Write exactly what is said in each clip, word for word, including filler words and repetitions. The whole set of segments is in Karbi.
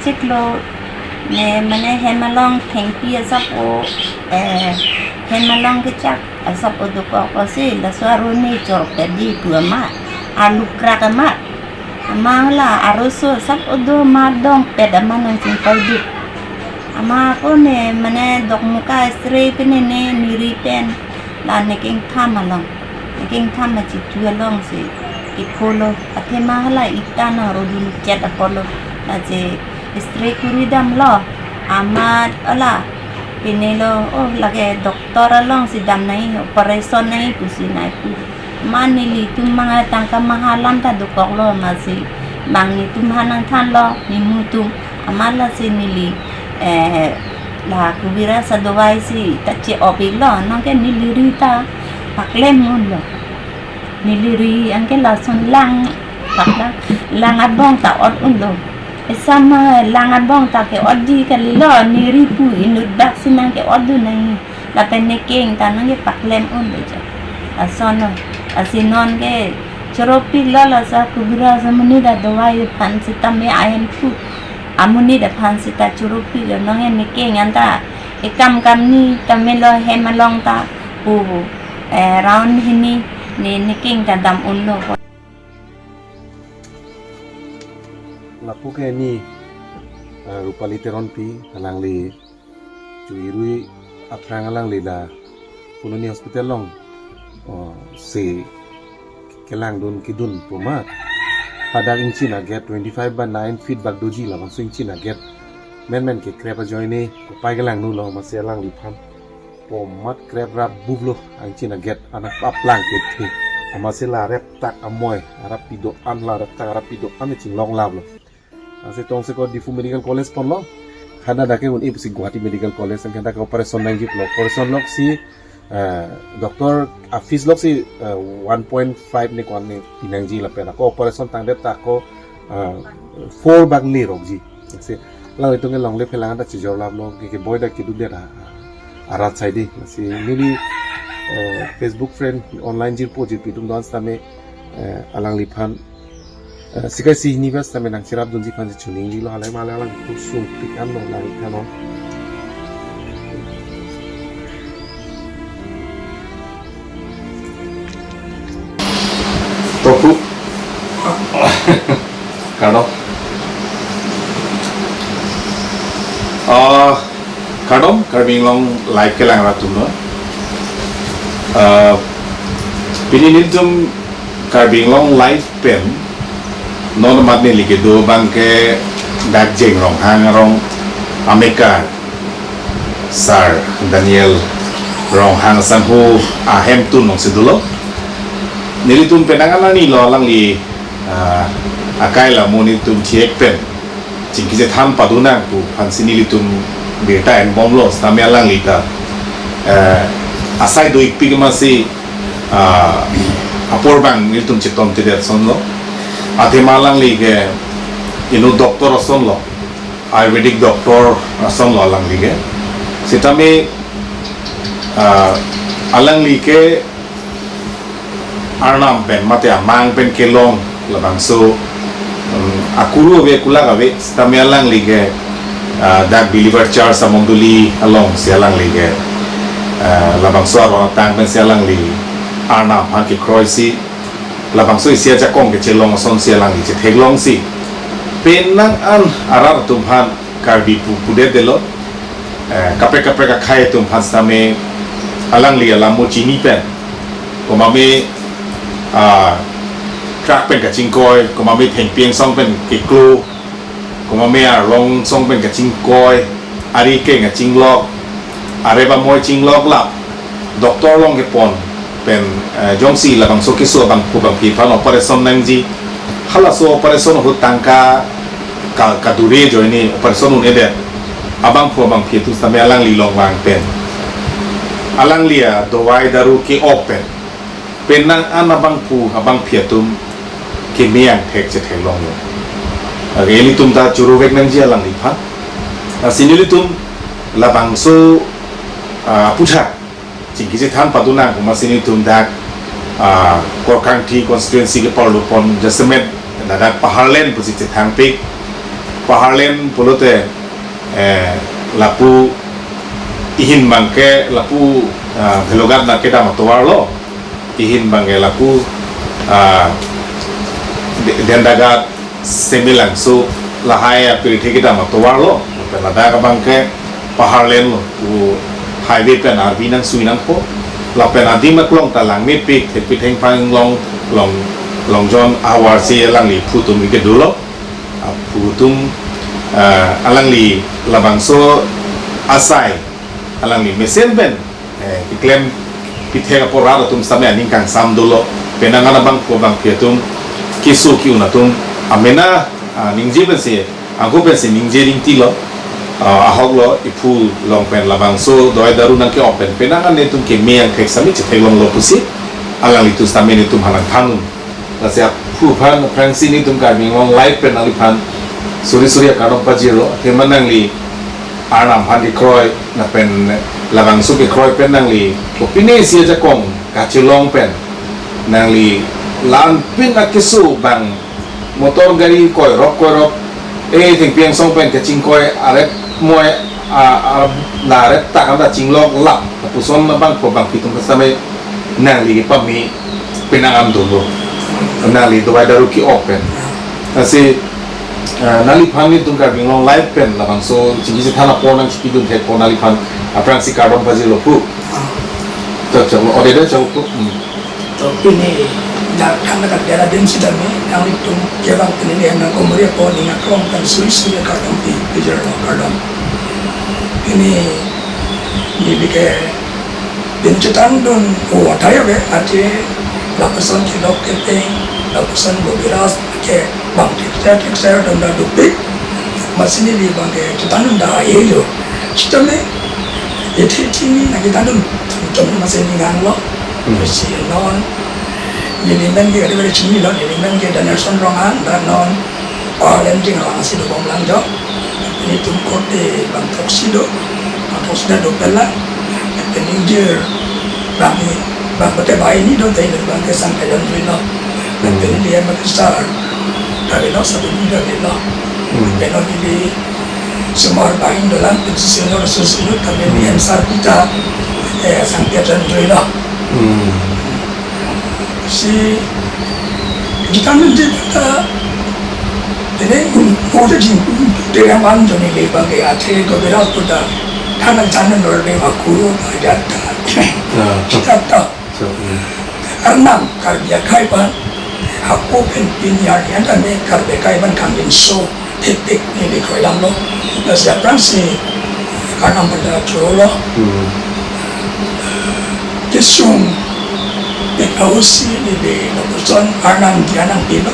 Chiklo ne mane hem along thengpi asap o, eh, hem along kechak asap o dokok o si laso aruni chorpedi pu ama, arlukrak ama. Ama la aroso asap o do ama dongpet ama nangchingpoi di. Ama ako ne mane dokmoka X-ray pen ne neri pen la nekeng tham along, nekeng tham achitu along si kepho lo. Athema hala ita nang rodun chet apotlo. Lasi X-ray kuri damlo, amat ola pine lo, oh, lake doctor along si dam nai, operation nai pusi nai pu. Amat nelitum manga tangka mahalam ta dokoklo, amatsi bang netum ha nangthanlo, nemu atum. Amat lasi neli, eh, la kubiraj adovai si ta che-op iklo, nonke neli ri ta paklem unlo. Neli ri anke lason lang, paklang, lang abong ta ot unlo. Esam, eh, lang abong ta ke-otji kalilo, neri pu inut bak si nangke-otdun nai. Lapen nekeng ta nangke paklem unlo jo. Lason lo, lasi nonke choropiklo, laso kubiraj amonit adovai aphan sitame ahem pu amonit aphan sita choropiklo, nonke nekeng anta ekam kamni tame lo hem along ta pu, eh, round hini ne nekeng ta dam unlo. Lapu ke ni, eh, Rupali Teronpi, alangli Chuirui aphrang alangli la Phuloni Hospital along, oh, si kelangdun kedun pu ma. Hadak ingchin aget twenty-five by nine feet bak doji, labangso ingchin aget menmen kekrep ajoine kopai kelangdunlo, amatsi alangliphan pu amat krep rap buplo, ingchin aget anak aplang kethe. Amatsi la rep tak amoi, arap pido-an, la rep tak arap pido-an chinglong laplo. Lasi tongsekot Diphu Medical College ponlo. Hadak dak ke un-e pusi Guwahati Medical College, anke hadak operation nangji pulo. Operation lok si, eh, doctor a-fees lok si, eh, one point five ne ko-an ne pinangji lapen ako operation tangdet ta ako, eh, four bak le rokji. Lasi alanglitum ke longle phelang ta chijor laplo, ke keboi dak keduk det a, arat sai di. Lasi neli, eh, Facebook friend online jirpo jirpi atum do-an sitame, eh, alangliphan, eh, sikai si hini bas tame nangcherapdunji aphan si chuningjilo, halai male alang kusung pik anlo nang ikhanon. Topu. Kardom. Ah, kardom, Karbi Anglong live kelang rat atum lo. Ah, pini nelitum Karbi Anglong live pen non mat neli kedo abang ke dak Jeng Ronghang arong amekar Sir Daniel Ronghang asangho ahemtun alongsi dolo. Nelitum penang alani lo alangli, ah, akai la mo nelitum thiek pen chingki chethan padunang pu aphansi nelitum birta enbomlo, sitame alangli ta, eh, asai do-ikpik amatsi, ah, apor abang nelitum chetom tedet asonlo. Athema alangli ke inut doctor asonlo, Ayurvedic doctor asonlo alangli ke. Sitame, ah, alangli ke arnam pen mate amang pen kelong labangso, um, akuru ave, kulak ave, sitame alangli ke, ah, dak Believer Church amondoli alongsi alangli ke, ah, labangso aron atang pensi alangli arnam aphan kekroisi labangso isi ajakong kechelong asonsi alangli chetheklongsi penang an arat atum aphan Karbi pu pudetdetlo. Eh, kaprek kaprek akhei atum aphan sitame alangli alam mo chini pen, komame, ah, truck pen kachingkoi, komame thengpi angsong pen keklo, komame arong angsong pen kachingkoi, ari keng kachinglok, arep amoi chinglok lap, doctor along kepon pen, eh, jongsi labangso keso abangphu abangphi aphan operation nangji, halaso operation ahut tangka ka, kadure ajoine operation un-edet abangphu abangphi atum sitame alangli along vang pen, alangli adovai daru ke-op pen, penang an abangphu abangphi atum keme angthek chetheklonglo. Lake ilitum ta choro vek nangji alangliphan. Lasi nelitum labangso, ah, aputhak chingki chethan padunang pu amatsi nelitum dak, ah, Korkangthi constituency ke parlupon jasemet ladak Paharlen pusi chethangpik. Paharlen pulote, eh, lapu ihin abangke lapu, ah, Bhelughat nat kedam atovar lo. Ihin abangke lapu, ah, De-, Dendaghat, Semelangso lahai apirithe kedam atovar lo. Lapen ladak abangke Paharlen lo. Pu highway pen arvi nangsui nangpo. Lapen adim aklong ta langmepik, thekpi thengphang long, long, long jon ahavar si alangli phu atum kedo lo. Aphu atum, ah, alangli labangso asai, alangli mesen pen, eh, keklem pithek apor rat atum sitame aning kangsam dolo. Penang an abangphu abangphi atum, keso ke-un atum, amena, ah, ningje pensi, angko pensi ningje ringti lo, ah, ahok lo, iphu along pen labangso dawai daru nangke-op pen, penang an netum keme angthek sitame chetheklong lo pusi, alanglitum sitame netum hanang thanun. Lasi aphu aphan aphrangsi netum Karbi Anglong Live pen nangliphan suri suri akardom pajirlo, athema nangli Arnam aphan kekroi, lapen labangso kekroi pen nangli kopine si ajakong kachelong pen nangli la-an pin akeso abang motor gari koirok koirok, eh, thengpi angsong pen kachingkoi arep moi, a, a, la arep ta kan ta chinglok lap, lapuson abangphu abangphi atum sitame nangli kepame penang an dolo. Nangli dawai daru ke-op pen. Lasi, ah, nangliphan netum Karbi Anglong Live pen labangso chingki chethan apor nangchipidun thekpo, nangliphan aphrangsi kardom pajirlo phu. Chok chok lo, ode de chok phu. Hmm. To pini dak thang dak dera dim sitame nanglitum kevang pini ne nangkomori apor ning aklong pen suri suri kardom pi pijirlo, kardom. Pini neli ke pini chethandun o athai ave, ati lapuson Chedok Kepeng, lapuson Bobiraj ke bang thikser thikser dam da dopik. Masi neli abangke chethandun da ayo. Sitame, ithi ithi ni nangchethandun tum tum masi ning hanglo. Hmm. Masi non neli men ke kade kade chinilo, neli men ke Danielson Ronghang, dan non Paharlen Chinglang si dobom lang jo. Netum korte bang throksi do, bang throksi ta do pela. Lapen ingjir abang ni, bang pate bai ni do, tai abangke Sangkayon juilo. Lapen Hmm. India Makisar ta avelo, Sabini ta avelo. Hmm. Lapen neli Sumar Bain dolang, pensi senior senior, kami di Hmm. M Sar Pita, eh, Sangkayon juilo. Hmm. Si, kita nanti kita, ini, mo jadi, dia yang manjo neli abangke athe ko beras ko ta, thanang thanang lor de aku, ajat ta. Ah. Kita ta. So, hmm. Arnam, Karbi akhai aphan, hapu pen pini arni anta me Karbi akhai aphan kangjinso thekthek neli kroidamlo. Lasi aphrangsi Arnam pen ta chorolo. Hmm. Kesung pek ausi neli lapuson Arnam dia nangpilo.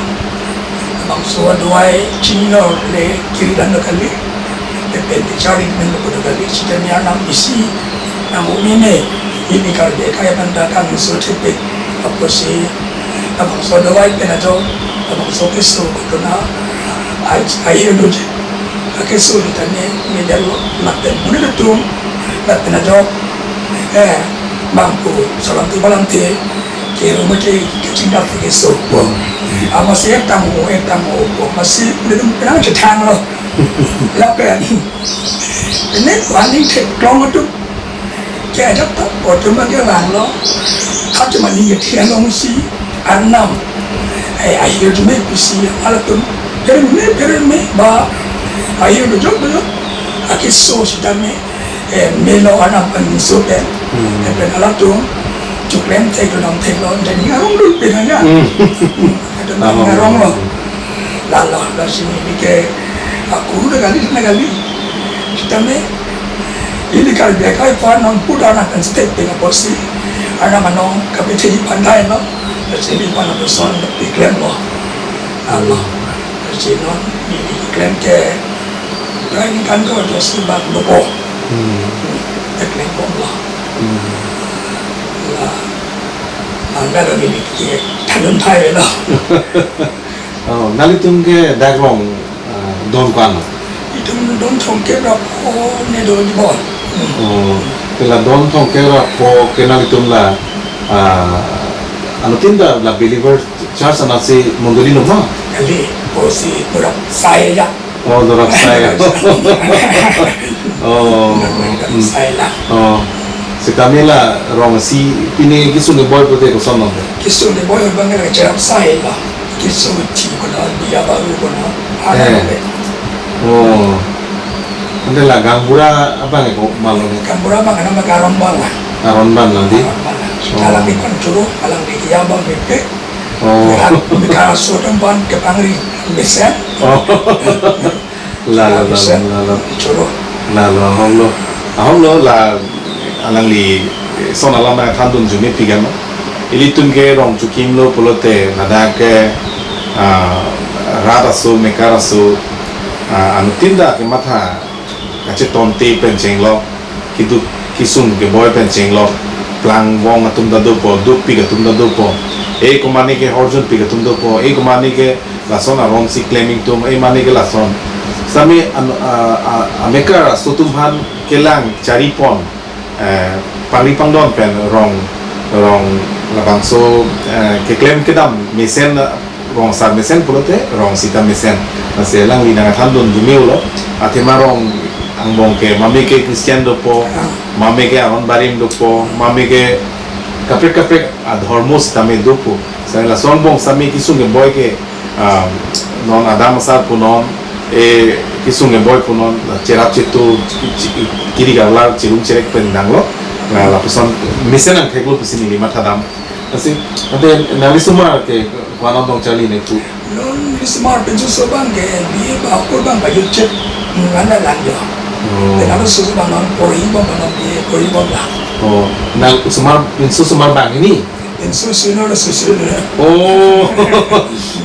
Labangso adawai chinilo le kiri dan lo kali. Lapen bichari men lo kali, sitame Arnam isi nang umine, ili Karbi akhai aphan ta kangjinso thekthek. Apotsi labangso adawai pen ajo, labangso keso kotona, ai, ai helo je. Akeso sitame medal lo, lapen monit atum, lapen ajo, eh, bangphu salam tu balam te, kero mate kachingdap keso. Amatsi ektang o, ektang o, amatsi monit atum penang chethang lo. Lapen, ini warning theklong atum. Ke ajak ta, atum abangke langlo. Atum aning kethe alongsi, Arnam. Eh, ahir jume pisi, halatum. Perme, perme, ba, ahir bejok, bejok. Akeso sitame, eh, melo Arnam kangjinso pen. Hmm. Eh, pen halatum, choklem thek, dodam theklo, jadi ngarong dul pen aja. Hmm. Atum Ngarong. Ngaronglo. Lalo, lasi neli ke, aku udah kali, sana kali. Sitame, ili Karbi akhai aphan non putar na kan step dengan porsi. Arnam anong, kami jadi pandai lo. Lasi neli aphan lapuson, neli klemlo. Lalo, lasi non, neli klem ke, lain kan ko, terus bak dopo. Hmm. Neli klemlo. Hmm. La, angga lo neli ke, thanun thai lo. Oh, nanglitum ke dak along, ah, don ko-an? Itum don thomkep ra pho ne do di bon. Hmm. Oh, te la don thomkep ra pho ke nanglitum la, ah, anuttin ta la believer church anatsi mondoli lo ma? Kali, porsi pura sai ya. Oh, dorap sai. Oh, hmm. Sai la. Oh. Sitame la rong si pine kisung keboi pute koson nonte. Kisung keboi abang la cherap sai la. Kisung chi kono, biya baru kono. Ada Eh. nonte. Oh. Ante la gaonbura abang ko malone. Gaonbura abang nama Aron Ban la. Aron Ban la di. Aron Ban la. Oh. Alang di kan churu, alang di ya abang bebek. Oh. Mekar, mekar aso atum aphan kepangri mesen. Oh. La, la, la, mesen. La, la. Choro. La, la, ahom lo. Ahom lo la alangli son alam nangthandun arjumepik an. Ilitum ke rong chokimlo pulote ladak ke, ah, rat aso, mekar aso, ah, anuttin ta kematha kachetonte pen chenglok, keduk kesung keboi pen chenglok, plang vong atum ta dopo, dukpik atum ta dopo, e komane ke horjunpik atum dopo, e komane ke lason aron si klem ingtung, e mane ke lason. Sitame an, a, a, amekar aso atum aphan kelang charipon, eh, pangri pangdon pen rong, rong labangso, eh, keklem kedam mesen, rong asar mesen pulote rong sita mesen. Lasi alangli nangthandun arjume-olo. Athema rong angbong ke mame ke Christian dopo, mame ke Aron Barim dopo, mame ke kaprek kaprek adhormo sitame dopo. Sitame lason angbong sitame kisung keboi ke, ah, non adam asar punon, e kisung keboi punon, cherap chetu, chi-, chi-, kiri karlar, chirum cherek pen danglo. Na lapuson mesen nangtheklo pusi neli mathadam. Lasi, ante nangli osomar ke ko-an along charli ne pu? Non osomar pinso abang ke B A ba akur abang ba yut chet ngan la lang jo. Oh. Pen non osomar abang non pori abang non B A pori abang la. Oh, nang osomar pinso osomar abang hini? Pinso senior, senior. Oh.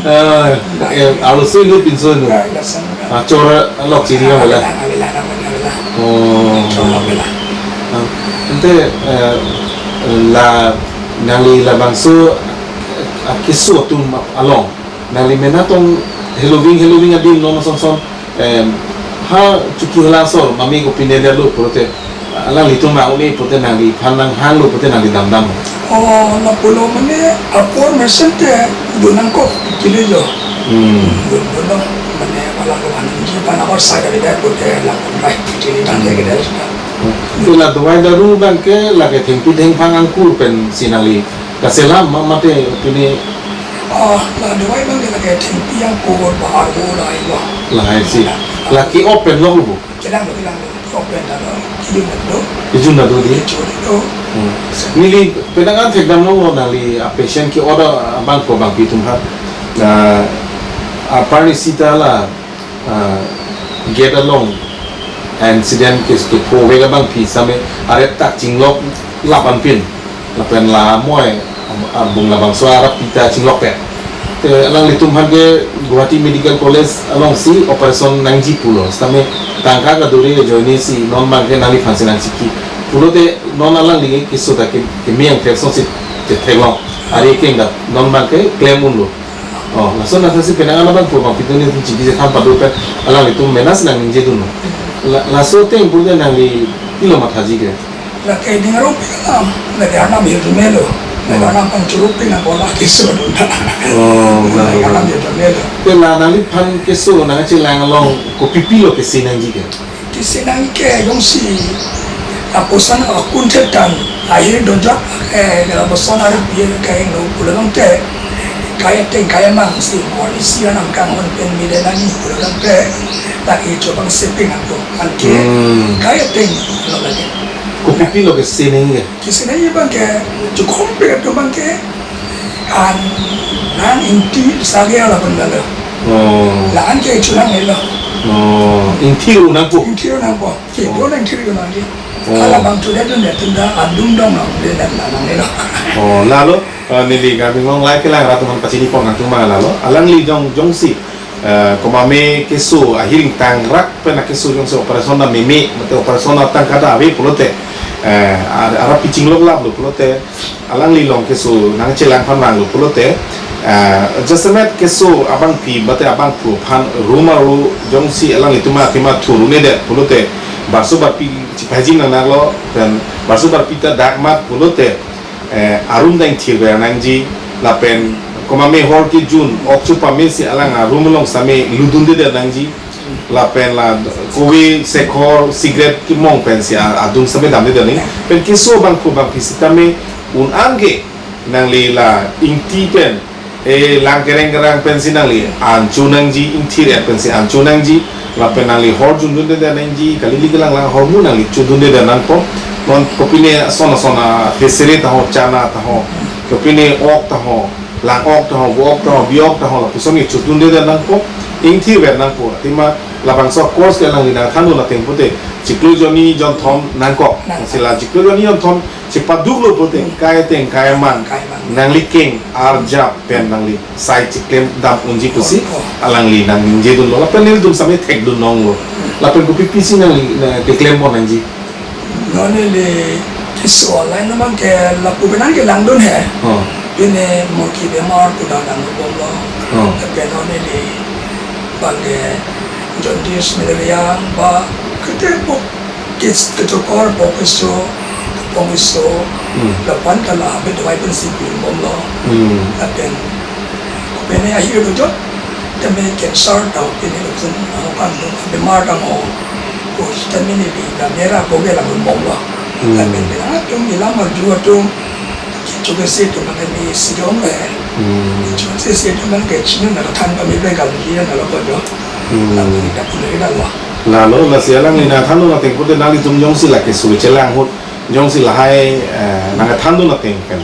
Ah, eh, arloso inut pinso inut. Ka, ka sang. Ah, chor alok chiri ka bela. Bela, bela, bela, bela. Oh. Chor alok bela. Ah, ante, eh, la nangli labangso, ah, keso atum along nangli mena tong heloving, heloving adim non son son, em, ha choki hala asor mami ko pine dalo pulote alanglitum ma-un-e pulote nangliphan nanghanglo pulote nangli damdam? Oh, lapulo mane apor mesen te dun nangkok kili jo. Hmm. Dun, dun lo, mane wala ko anam ji pan awar sa kali dai pulote lang kon rai kili kan dia kita. Hmm. Itu la dawai daru abang ke lake thengpi thengphang angkur pensi nangli kaselam ma mate pine? Ah, la dawai abang ke lake thengpi angkur, bahar bo la iwa. Lahai si. La ke-op pen lo bu? Kelang lo, kelang lo. Ke-op pen ta lo. Kejun ta lo. Kejun ta lo di? Kejun ta lo. Hmm. Neli penang an thekdam longlo nangli a-patient ke-ot abang ko bangpi atum ha. Na, aparni sita la, ah, gate along incident ke, kepho vek abangpi sitame arep tak chinglok lap anpin. Lapen la moi, ah, bung labangso arap pita chinglok pet. Te alanglitum aphan ke Guwahati Medical College alongsi operation nangji pulo. Sitame tangka kaduri ajoine si non abang ke nangliphan si nangchiki. Pulote non alangli keso ta ke, keme angthek asonsi chetheklong. Ari keng ta non abang ke klem unlo. Oh, laso nasa si penang an abang pu abang pitu ni chiki je tham padu pen alanglitum mena si nangningje dunlo. La, laso ateng pulote nangli pilo mathaji ke? Lake ning arong pi alam, lake arnam hirjume lo. Lake Hmm. arnam pangchuruk pi nang bola keso dun. Oh, lake na, arnam hirjume lo. Te la nangliphan keso nangchelang along kopi pilo kese nangji ke? Kese nangji ke jongsi lapuson akun thetan ahir dojak, eh, lapuson arip ye ke ingno pulo tangte, kai ateng kai amang si, koni si anam kanghon pen mide nangji pulo tangte, lake chobang seping ako, anke, Hmm. kai ateng lo lake. Kopi pilo kese nangji ke? Kese nangji abang ke, chokhom pe atum abang ke, an, nang ingti sage ala pun lalo. Oh. La-an ke chunang elo. Oh, ingti unang pu? Ingti unang pu. Ke, Oh. do nang thiri ko nangji. Oh. Ala bang tu dia tu dia tu dia adum dong nang dia nang nang nang ni lo. Oh, lalo, eh, neli kami ngong lai kelang rat atum aphan pachini pon nangtum ma lalo. Alangli jong, jongsi, eh, komame keso ahiring tangrak pen akeso jongsi operation na meme, mate operation na tangka ta ave pulote, eh, ar-, arap pi chinglok laplo pulote, alangli along keso nangchelang aphan vanglo pulote, ah, jasemet keso abangpi mate abangphu aphan rumar lo jongsi alanglitum athema thur un-edet pulote, barso barpi chiphaijin nang nanglo, pen barso barpi ta dak mat pulote, eh, arum dang thir ver nangji, lapen komame hor kejun ok chepame si alang arum along sitame ludundedet nangji. lapen la kove sekhor cigarette kemong pensi a-, adung sitame damde dani. Pen keso abangphu abangpi sitame un-an ke nangli la ingti pen, e, lang kereng kerang pensi nangli an chonangji, ingthir-et pensi an chonangji, lapen nangli hor jundunde nangji, kali ligi lang lang hormu nangli chodunde nangpo. Non kopine sona sona, hesere taho, chana taho, kopine ok taho, lang ok taho, vo ok taho, bi ok taho, lapuson ke chodunde nangpo, ingthir-et nangpo. Athema labangso course ke nangli nangthandun ateng pute, chiklo jonni jonthom nangkok. Nangkok. Si la chiklo jonni jonthom chepaduklo pute, kai ateng, kai amang. Kai amang. Nangli keng, arjap pen nangli sai chiklem dam unji pusi, oh, oh, alangli nangningjedunlo. Lapen nelitum sitame thekdun longlo. Lapen kopi pisi nangli, na, keklem pon nangji? Non neli keso line abang ke lapu penang kelangdun he. Oh. Pine murki bemar kuda nang bomlo. Oh. Lapen non neli abang ke jaundice, malaria, ba kete po, kis kechokor po keso, kepong keso, Hmm. lapu-an ke la habit dawai pensi pibomlo. Hmm. Lapen kopine ahir dojot, tame cancer tau pine lapuson, ah, kan do, bemar tang ho. Ko sitame neli la mera boge la bomlo. Hmm. Lapen pine atum ilam arju atum, kecho kesi atum abang ke neli sidong le. Hmm. Kecho kesi atum abang ke chini na than kami pe kali na lo ko jo. Hmm. Lapen kita pule kita lo. Lalo, lasi alangli nangthandun ateng pute nanglitum jongsi la keso chelang ahut, jongsi lahai, eh, nangthandun ateng pen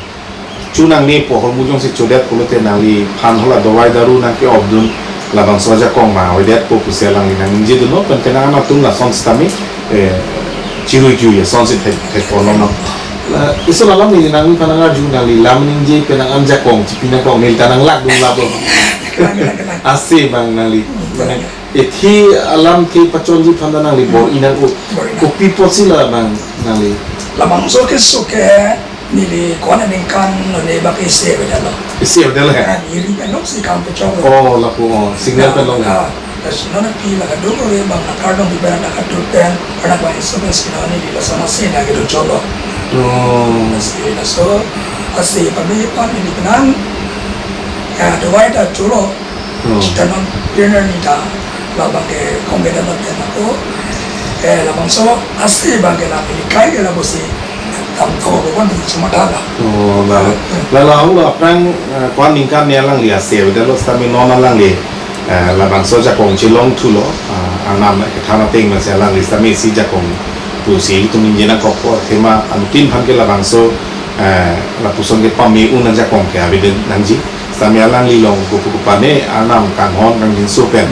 chonangnepo, hormu jongsi chodet pulote nangliphan hala dawai daru nangke-opdun labangso ajakong ma avedetpo pusi alangli nangningjedunlo, pen penang an atum lason sitame, eh, chirui juya sonsi thek, thek ponlo no. La, iso alam neli nangliphan nangarju, nangli lam ningje penang an jakong chipi nangkok, neli ta nanglakdun labo. Ase abang nangli. Ethi alam ke pachonji aphan ta nangli bor-i nang-o. Bor-i nang. Kopi apotsi la abang nangli? Labangso keso ke neli ko-an aningkan lo ne bak isi avedetlo. Isi avedetlo he? Ah, neli pen longsi kam pachoklo. Oh, lapu, oh, signal pen long. Ah, ah, laso non pi la kadokave abang la kardom pi abang la kaduk pen, karna abang instrument skin neli laso na sena kedo cholo. Oh. Lasi laso, ase pame pan neli penang, ah, dawai ta cholo. Hmm. Chita non pioneer ni ta, labang ke kong ke dalam pen ako, eh, labangso ase abang ke la pini kai ke la bosi, tam tho ko kan cuma dala. Oh, la, la, la, hula aphrang, eh, ko-an aningkan ne alangli ase avedetlo sitame non alangli, eh, labangso jakong chelong thulo, ah, anam kethan ateng masi alangli sitame isi jakong pusi itum ningje nangkokpo, athema anuttin aphan ke labangso, eh, lapuson ke pame un ajakong ke avedet nangji. Sitame alangli along kopu kopane anam kanghon kangjinso pen.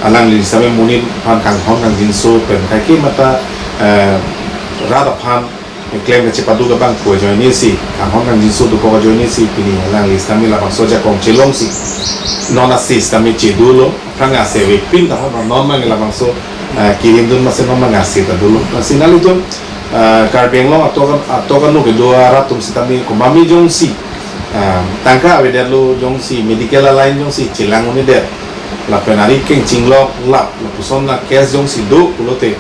Alangli sitame monit aphan kanghon kangjinso pen. Kaike mata, eh, rat aphan klem kachepaduk abangphu ajoine si, kanghon kangjinso dokok ajoine si, pini alangli sitame labangso jakong chelongsi. Non ase sitame chedulo, aphrang ase avepin ta ho, non abang labangso, eh, kirimdun masi non abang ase ta dolo. Lasi nanglitum, eh, Karbi Anglong atok, atok anu kedo arat atum sitame komatne jongsi, ah, tangka avedetlo jongsi medical a-line jongsi chelang un-edet. Lapen ari keng chinglok lap, lapuson a-case jongsi do pulote,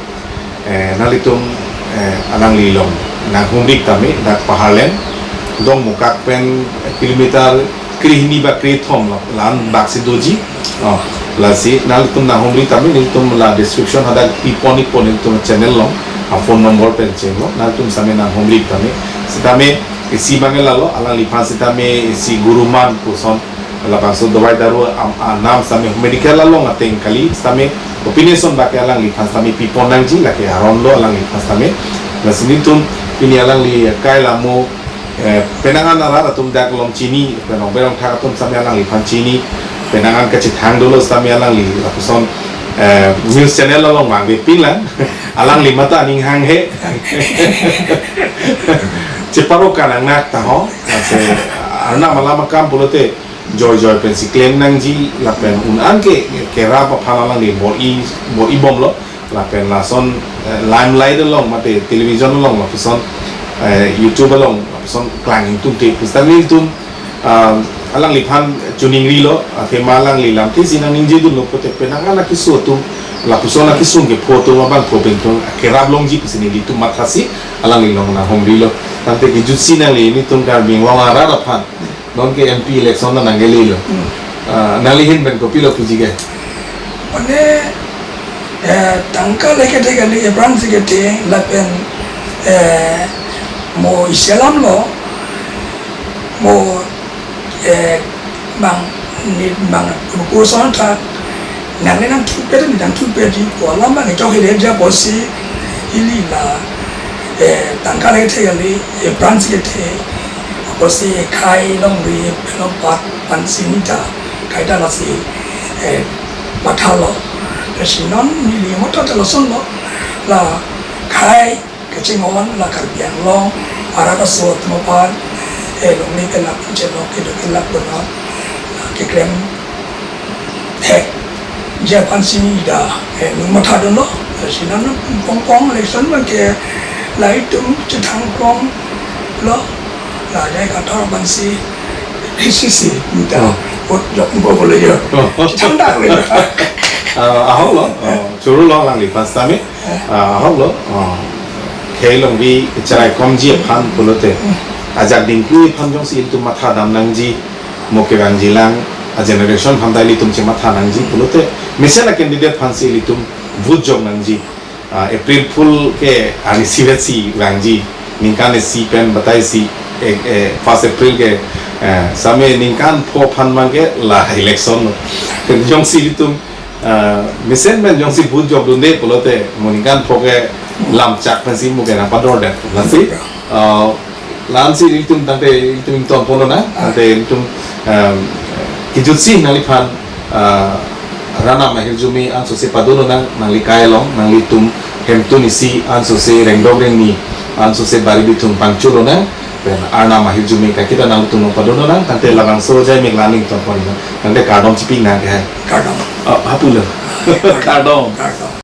eh, nanglitum, eh, alangli along nanghumri tame, dak Paharlem, Dongmukak pen kilometer krehini ba krethom la, la-an bak si doji. Oh, lasi nanglitum nanghumri tame, nelitum la description hadak pipon-ikpo nelitum channel along, a-phone number pen chenglo, nanglitum sitame nanghumri tame. Sitame isi abang ke lalo, alangliphan sitame isi Guruman puson, labangso dawai daru am-, anam sitame medical along ateng kali, sitame combination bak ke alangliphan sitame pipon nangji, lake aron lo alangliphan sitame. Lasi nelitum pini alangli kai lamo, eh, penang an arat atum dak lom chini, penang berong thak atum sitame alangliphan chini, penang an kachethang dolo sitame alangli lapuson, eh, news channel along abang avepin lang, alangli mata aning hanghe. Cheparo kanang nak ta ho, ase, arnam alam akam pulote, joijoi pensi klem nangji, lapen un-an ke, kerap aphan alangli bor-i, bor-i bomlo, lapen lason, eh, limelight along, mate television along, lapuson, eh, YouTube along, lapuson klang ingtungte, pusitame nelitum, ah, alangliphan choningrilo, athema alangli lamthe si nangningjedunlo pulote penang an akeso atum, lapuson akesung kepho atum abangphu pen tum kerap longji pusi nelitum mathasi, alangli along nanghumrilo. Tangte kejutsi nangli nelitum Karbi Anglong arat aphan, non ke M P election na nanglelo. Hmm. Ah, nangli ahin pen kopilo puji ke? Mane, Eh, tangka le kethe kali, aphrangsi kethe lapen, eh, mo isi alam lo, mo, eh, bang ni bang purson tha nang le nangthupet ni nangthupet di pu alam bang ejok hile ja pusi ili la, eh, tangka le kethe kali, aphrangsi kethe pusi khei longri, longpat aphansi nita khei ta lasi, eh, mathalo. Lasi non neli matha ta lason lo, la khei kachinghon la Karbi Anglong arat aso atum aphan, eh, longle kelak, chelok kedo kelak bono, la keklem thekji aphansi nita, eh, nung mathadunlo. Lasi non pongpong election abang ke la itum chethang kronglo, la jai kathar aphansi isi si nita Oh. vote jok bo bole jo. Oh. Chethang dak le. Ah, ahok lo. Oh, choro lo alangliphan sitame. Ah, ahok lo. Oh. Khei longri cherai komji aphan pulote, ajak dingklu aphan jongsi ilitum mathadam nangji, mo kevangjilang a-generation aphan ta ilitum chematha nangji pulote, mesen a-candidate aphansi ilitum vote jok nangji. Ah, April Fool ke arnisi vetsi vangji, ningkan isi pen batai si, eh, eh, first April ke, eh, sitame ningkan pho aphan abang ke la election lo. Jongsi ilitum, ah, mesen pen jongsi vote jokdunde pulote, mo ningkan pho ke lamchak pensi mo ke nangpadordet. Lasi, ah, la-ansi ilitum tangte ilitum ingtonpon lonang, tangte ilitum, em, kejutsi nangliphan, ah, Arnam ahirjume ansose padun lonang, nangli kai along, nanglitum hemtun isi ansose rengdok rengni ansose bari bithung pangchul lonang, pen Arnam ahirjume kaiketa nangtum along padun lonang, tangte labangso jai mek la-an ingtonpon lonang, tangte kardom chipi nang ke hai. Kardom. Oh, hapu lo. Kardom. Kardom.